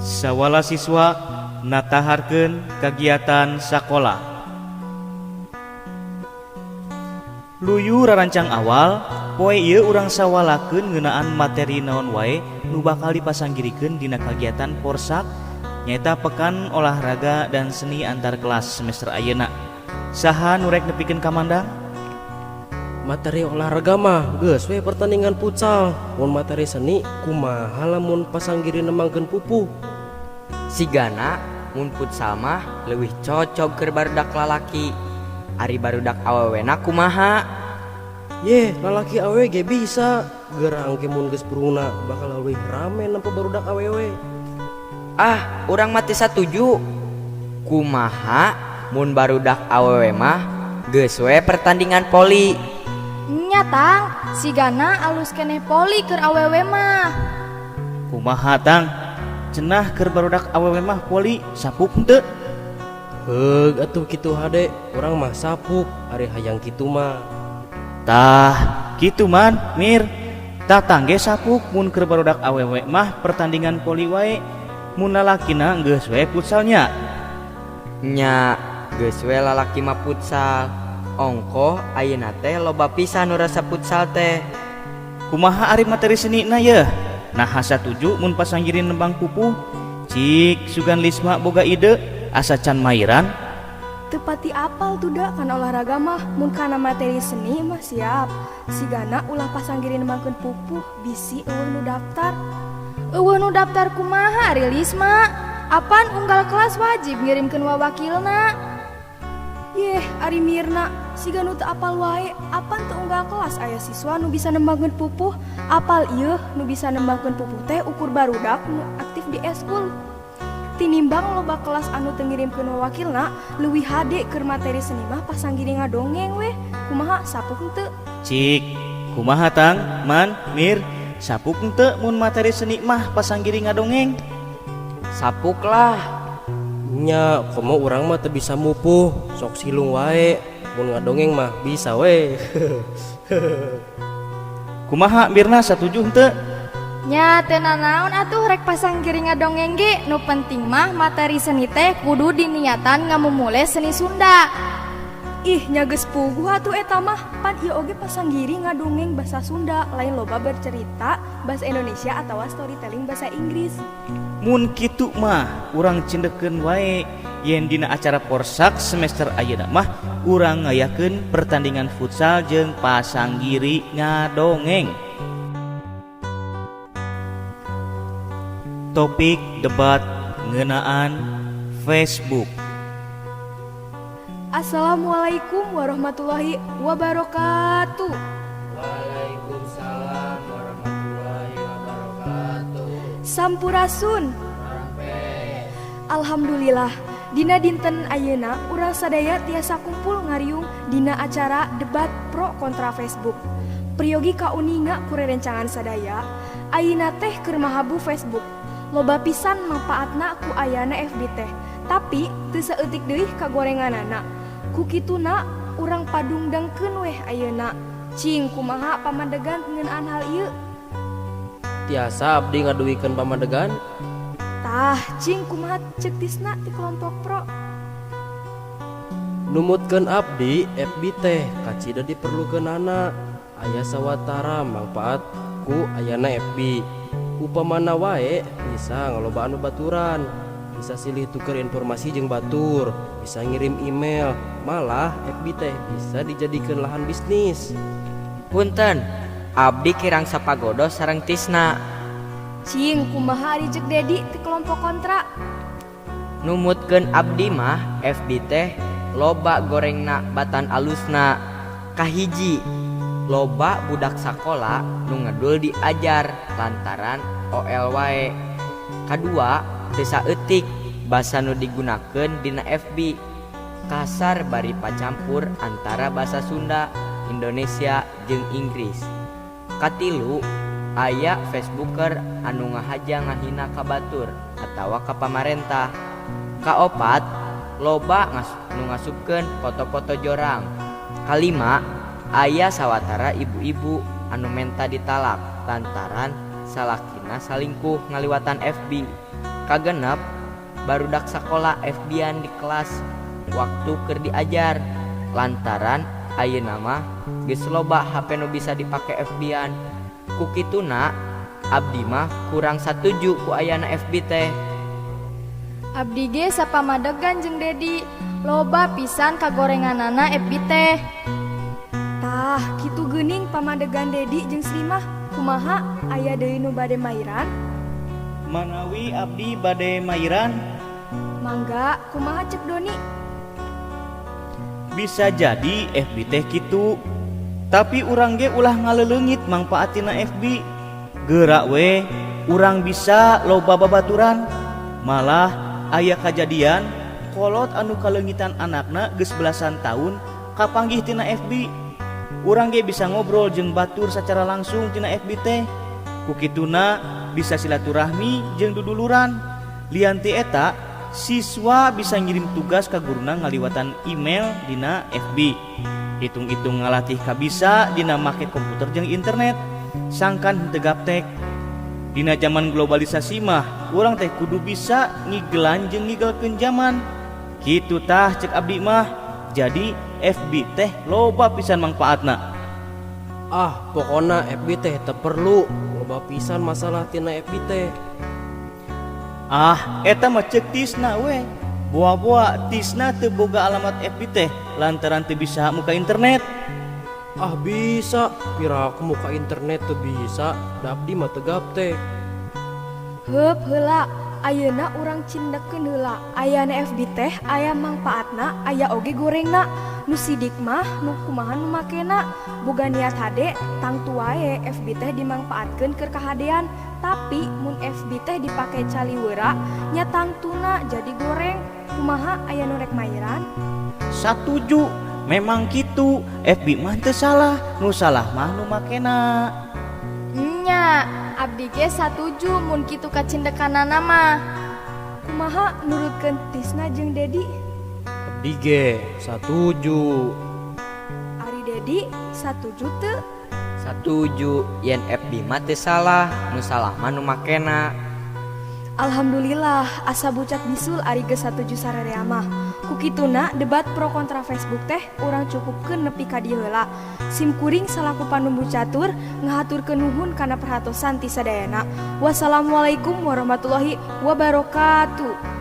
Sawala siswa nataharkeun kagiatan sakola. Luyu rarancang awal, poe ieu urang sawalakeun ngeunaan materi naon wae nu bakal dipasanggirikeun dina kagiatan Porsak nyaeta Pekan Olahraga dan Seni Antar Kelas semester ayeuna. Saha nu rek nepikeun ka Mandang? Materi olahraga mah geus we pertandingan futsal. Mun materi seni kumaha lamun pasanggiri nembangkeun pupuh? Sigana mun futsal mah leuwih cocog keur barudak lalaki. Ari barudak awewena kumaha? Yeh, lalaki awewe ge bisa. Geura engke mun geus purungna bakal leuwih rame nempo barudak awewe. Ah, urang mah teu satuju. Kumaha mun barudak awewe mah geus we pertandingan voli? Nya Tang, sigana alus keneh voli keur awewe mah. Kumaha Tang? Cenah keur barudak awewe mah voli sapuk henteu? Heug atuh kitu hade, urang mah sapuk ari hayang kitu mah. Tah, kitu Man, Mir. Tatang ge sapuk mun keur barudak awewe mah pertandingan voli wae. Mun lalakina geus we futsalnya. Nya, geus we lalaki mah futsal. Ongkoh ayeuna teh loba pisan nu resep futsal teh. Kumaha ari materi senina yeuh? Naha satuju mun pasanggiri nembang pupuh? Cik, sugan Lisma boga ide asa can mairan. Teu pati apal tuh da kana olahraga mah, mun kana materi seni mah siap. Sigana ulah pasanggiri nembangkeun pupuh bisi euweuh nu daftar. Euweuh nu daftar kumaha ari Lisma? Apan unggal kelas wajib ngirimkeun wawakilna. Yeh, ari Mirna, siga nu teu apal wae, apan teu unggal kelas aya siswa nu bisa nembangkeun pupuh. Apal ieu nu bisa nembangkeun pupuh teh ukur barudak nu aktif di eskul. Tinimbang loba kelas anu teu ngirimkeun wawakilna, leuwih hade keur materi seni mah pasanggiri ngadongeng weh. Kumaha sapuk henteu? Cik, kumaha Tang? Man, Mir, sapuk henteu mun materi seni mah pasanggiri ngadongeng? Sapuk lah. Nya, komo urang mah teu bisa mupuh, sok silung wae. Mun ngadongeng mah bisa we. Kumaha Mirna satuju henteu? Nya teu nanaon atuh rek pasanggiri ngadongeng ge, nu penting mah materi seni teh kudu diniatan ngamumule seni Sunda. Ih, nya geus puguh atuh eta mah, pan ieu oge pasanggiri ngadongeng basa Sunda, lain loba bercerita bahasa Indonesia atawa storytelling bahasa Inggris. Mun kitu mah urang cindekkeun wae yen dina acara Porsak semester ayeuna mah urang ngayakeun pertandingan futsal jeung pasanggiri ngadongeng. Topik debat ngeunaan Facebook. Assalamualaikum warahmatullahi wabarakatuh. Waalaikumsalam warahmatullahi wabarakatuh. Sampurasun. Alhamdulillah, dina dinten ayeuna urang sadaya tiasa kumpul ngariung dina acara debat pro kontra Facebook. Priyogi kauninga ku rerencangan sadaya, ayeuna teh keur mahabu Facebook. Loba pisan manfaatna ku ayana FB teh, tapi teu saeutik deui kagorenganana. Ku kituna urang padungdangkeun weh ayeuna. Cing kumaha pamadegan ngeunaan hal ieu? Tiasa abdi ngaduikeun pamadegan? Tah, cing kumaha ceuk Tisna ti kelompok pro? Numutkeun abdi, FB teh kacida diperlukeunana. Aya sawatara mangpaat ku ayana FB. Upamana wae bisa ngalobaan babaturan, bisa silih tuker informasi jeung batur, bisa ngirim email, malah FB teh bisa dijadikeun lahan bisnis. Punten, abdi kirang sapagodos sareng Tisna. Cing kumaha ari ceuk Dedi ti kelompok kontra? Numutkeun abdi mah FB teh loba gorengna batan alusna. Kahiji, loba budak sakola nu ngedul diajar lantaran OL wae. Kadua, teu saeutik basa nu digunakeun dina FB. Kasar bari pacampur antara basa Sunda, Indonesia jeung Inggris. Katilu, aya Facebooker anu ngahaja ngahina ka batur atawa ka pamarentah. Kaopat, loba nu ngasupkeun foto-foto jorang. Kalima, aya sawatara ibu-ibu anu menta ditalak lantaran salakina salingkuh ngaliwatan FB. Kagenep, barudak sakola FB-an di kelas waktu keur diajar lantaran ayeuna mah geus loba HP nu bisa dipake FB-an. Ku kituna abdi mah kurang satuju ku ayana FB teh. Abdi ge sapamadegan jeung Dedi, loba pisan kagorenganana FB teh. Tah, kitu geuning pamadegan Dedi jeung Sri mah. Kumaha, aya deui nu bade mairan? Manawi abdi bade mairan. Mangga, kumaha cek Doni? Bisa jadi FB teh kitu, tapi urang ge ulah ngaleleungit mangpaatina FB. Geura we urang bisa loba babaturan. Malah aya kajadian kolot anu kaleungitan anakna geus belasan tahun kapanggih tina FB. Urang ge bisa ngobrol jeung batur secara langsung tina FB teh. Ku kituna bisa silaturahmi jeung duduluran. Lian ti eta, siswa bisa ngirim tugas ka guruna ngaliwatan email dina FB. Hitung-hitung ngalatih kabisa dina make komputer jeung internet, sangkan henteu gaptek. Dina zaman globalisasi mah urang teh kudu bisa ngigelan jeung ngigelkeun zaman. Kitu tah cek abdi mah. Jadi FB teh loba pisan mangpaatna. Ah, pokona FB teh teu perlu, loba pisan masalah tina FB teh. Ah, eta mah cek Tisna we. Boa-boa Tisna teu boga alamat FB teh lantaran teu bisa muka internet. Ah, bisa, piraku muka internet teu bisa, da abdi mah teu gaptek. Heup heula, ayeuna urang cindekkeun heula. Ayana FB teh aya mangpaatna, aya oge gorengna. Nu sidik mah nu kumaha nu makena. Boga niat hade, tangtu wae FB teh dimangpaatkeun keur kahadean. Tapi mun FB teh dipake caliwera, nya tangtuna jadi goreng. Kumaha, aya nu rek mairan? Satuju, memang kitu. FB mah teu salah, nu salah mah nu makena. Nya, abdi ge satuju mun kitu kacindekanana mah. Kumaha nurutkeun Tisna jeung Dedi? Abdi ge satuju. Ari Dedi satuju teu? Satuju yen FB mah teu salah, nu salah mah nu makena. Alhamdulillah, asa bucat bisul ari geus satuju sararea mah. Ku kituna debat pro kontra Facebook teh urang cukupkeun nepi ka dieu heula. Sim kuring salaku panumbu catur ngahaturkeun nuhun kana perhatosan ti sadayana. Wassalamualaikum warahmatullahi wabarakatuh.